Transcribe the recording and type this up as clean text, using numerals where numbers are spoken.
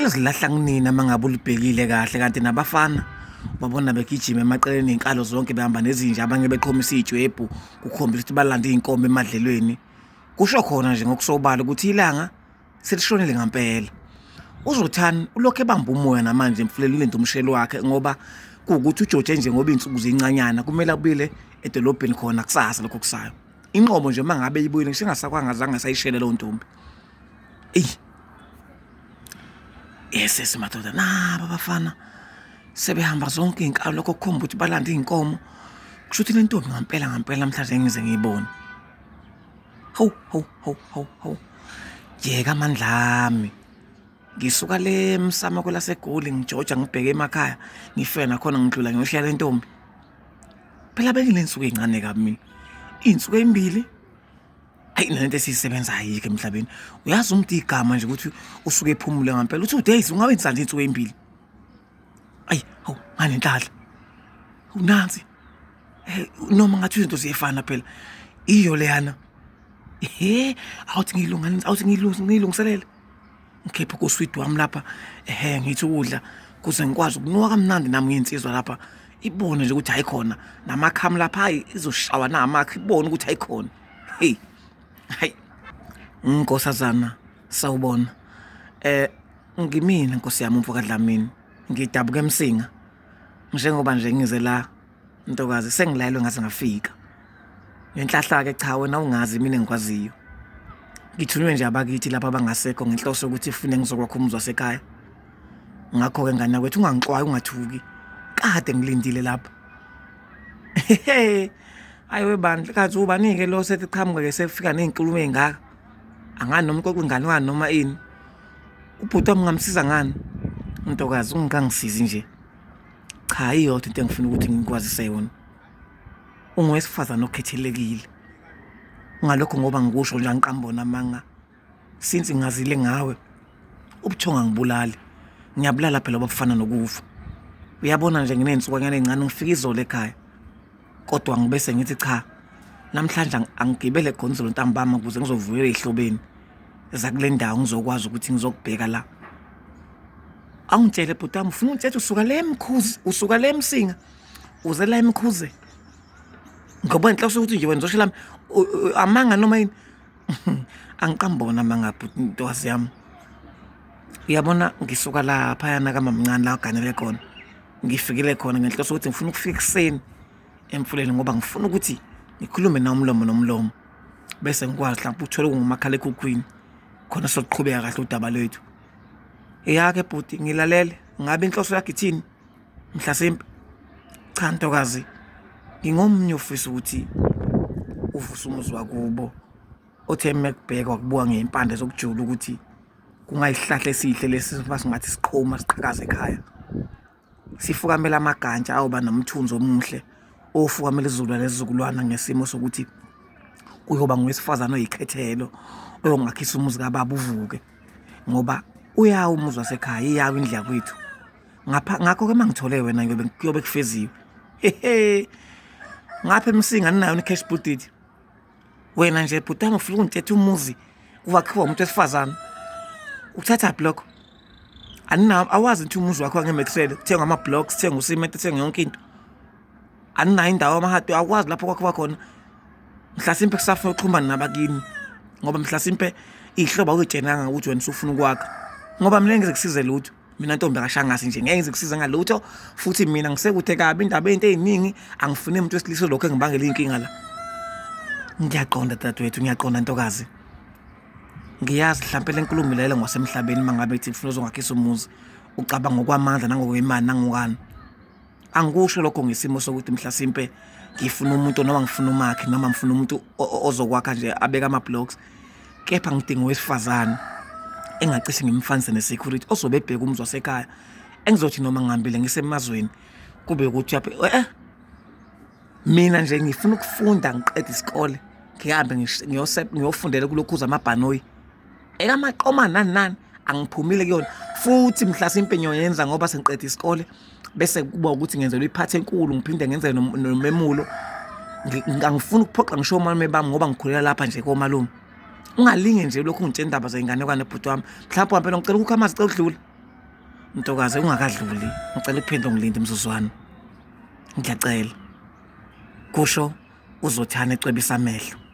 Selizilahla kunina uma ngabe ulibhekile kahle kanti nabafana ubabona begijima emaqeleni iy'nkalo zonke behamba nezinja abanye beqhomisa iy'tshwebhu kukhombisa ukuthi balande iy'nkomo emadlelweni. Kusho khona nje ngokusobala ukuthi ilanga selishonile ngampela. UZothani ulokhu ebamba umoya namanje emfuleni ulinde umsheli wakhe ngoba kuwukuthi ujoje nje ngoba iy'nsuku zincanyana kumele abuyele edolobheni khona kusasa lokho kusayo. Inqobo nje uma ngabe ibuyile ngisho engasakwangazange sayishele leyo ntombi. Eyi yes yes madoda naba abafana sebehamba zonke iy'nkalo lokho kukhomba ukuthi balande iy'nkomo kusho ukuthi le ntombi ngampela ngampela namhlanje ngize ngiyibone. Hawu hawu hawu hawu hawu yeka amandla ami ngisuka le emsamo kwelaseGoli ngijoja ngibheke emakhaya ngifike nakhona ngidlula ngiyoshiya le ntombi. Phela benginensuku ey'ncane kabi mina iy'nsuku ey'mbili hayi nalento esiyisebenza ayikho emhlabeni uyazi umuntu igama nje ukuthi usuke ephumule ngampela uthi udays ungawenza nje iy'nsuku ey'mbili ayi hawu nganenhlanhla unansi eh, noma ngathi izinto ziyefana phela iyo leyana he awuthi ngiyilunganisa awuthi ngiyilungiselele ngikhiphe kuswidi wami lapha ehe ngithi ukudla kuze ngikwazi ukunuka kamnandi nami ngiyinsizwa lapha ibone nje ukuthi hayi khona namakhamu lapha hayi izoshawa namakha ibone ukuthi hayi khona hey hayi nkosazana sawubona eh ngimina nkosi yami umfo kaDlamini ngidabuka eMsinga njengoba nje ngize la ntokazi sengilayelwe ngaze ngafika ngenhlahla-ke cha wena ungazi mina engikwaziyo ngithunywe nje abakithi lapha abangasekho ngenhloso yokuthi fune ngizokwakha umuzi wasekhaya ngakho-ke ngane yakwethu ungangixwayi ungathuki kade ngilindile lapha hayi webandla kathi ubani-ke lo sethi qhamuka-ke sefika ney'nkulumo ey'ngaka angani noma uxoxa inganwane noma ini ubhuti wami ngamsiza ngani ntokazi ungikangisizi nje cha iyodwa into engifuna ukuthi ngikwazise yona ungowesifazane okhethelekile ngalokho ngoba ngikusho nje angiqambona amanga since ngazile ngawe ubuthongo angibulali ngiyabulala phela obufana nokufa uyabona nje nginey'nsukwanyana ey'ncane ngifika izolo ekhaya kodwa ngibese ngithi cha namhlanje angigibele khona izolo ntambama ukuze ngizovuyela ey'hlobeni zakule ndawo ngizokwazi ukuthi ngizokubheka la awungitshele bhuti wami ufuna ungitshela usuka le mkhuzi usuka le msinga uze la emkhuze ngoba inhloso ukuthi nje wena uzoshela amanga noma yini angiqambona amanga bhuti ntokazi yami uyabona ngisuka laphayana kamamncane la oganele khona ngifikile khona ngenhloso ukuthi ngifuna ukufika ekuseni emfuleni ngoba ngifuna ukuthi ngikhulume nawe umlomo nomlomo bese ngikwazi mhlawumbe uthole kungumakhalekhukhwini khona soqhubeka kahle udaba lwethu eyake bhuti ngilalele ngabe inhloso yakho ithini mhlasimpe cha ntokazi ngingomnye ofisa ukuthi uvuse umuzi wakubo othe mekubheka wakubuka ngey'mpande zokujula ukuthi kungayihlahla esihle lesi singathi siqhuma siqhakaze ekhaya sifukamela amagantsha ayoba nomthunzi omuhle ofukamela isizukulwane nesizukulwana ngesimo sokuthi kuyoba ngowesifazane oyikhethelo oyongakhisa umuzi kababa uvuke ngoba uyawo umuzi wasekhaya iyawo indlu yakwethu ngapha ngakho-ke uma ngithole wena ngiyobe kuyobe kufeziwe hehe ngapha emsinga ninayo ni-cash budget wena nje bhuti wami ufuna ukungitshetha umuzi uwakhiwa umuntu wesifazane ukuthathaphi lokho aninawo awazi ukuthi umuzi wakho wangemexele kuthengwa ama-blocks kuthengwa usimenti kuthengwa yonke into aninayo indawo amahadi awukwazi lapho kwakhiwa khona mhlasimpe kusafuna uxhumane nabakini ngoba mhlasimpe iy'hlobo awuyitshenanga ukuthi wena usufuna ukwakha ngoba mina ngize kusize lutho mina ntombi akashangasi nje ngeke ngize kusize ngalutho futhi mina ngisekude kabi indaba eyinto ey'ningi angifuni umuntu wesilisa lokho engibangela iy'nkinga la ngiyaqonda dadewethu ngiyaqonda ntokazi ngiyazi mhlampe le nkulumo ilayela ngwasemhlabeni uma ngabe ithi ufuna uzongakhisa umuzi ucabanga ngokwamandla nangokwemali nangokani angikusho lokho ngesimo sokuthi mhlasimpe ngifuna umuntu noma ngifuna umakhi noma ngifuna umuntu ozokwakha nje abeke ama-blocks kepha ngidinga owesifazane engacishe ngimfanise ne-security ozobe ebheka umuzi wasekhaya engizothi noma ngihambile ngisemazweni kube ukuthi yaphi eh mina nje ngifuna ukufunda ngiqede isikole ngihambe ngiyofundela kulokhuza amabhanoyi ekamaqoma nani nani angiphumile kuyona futhi mhlasimpe ngiyoyenza ngoba sengiqede isikole bese kuba ukuthi ngenzelwa iphathi enkulu ngiphinde ngenze nomemulo angifuni ukuphoxa ngisho omalume bami ngoba ngikhulela lapha nje komalume ungalinge nje lokhu ngitshela indaba zeyinganekwane bhuti wami mhlawumbe wampela ngicela ukukha amanzi cela udlule. Ntokazi ungakadluli, ngicela uphinde ungilinde umzuzwana. Ngiyacela. Kusho uZothane ecwebisa amehlo.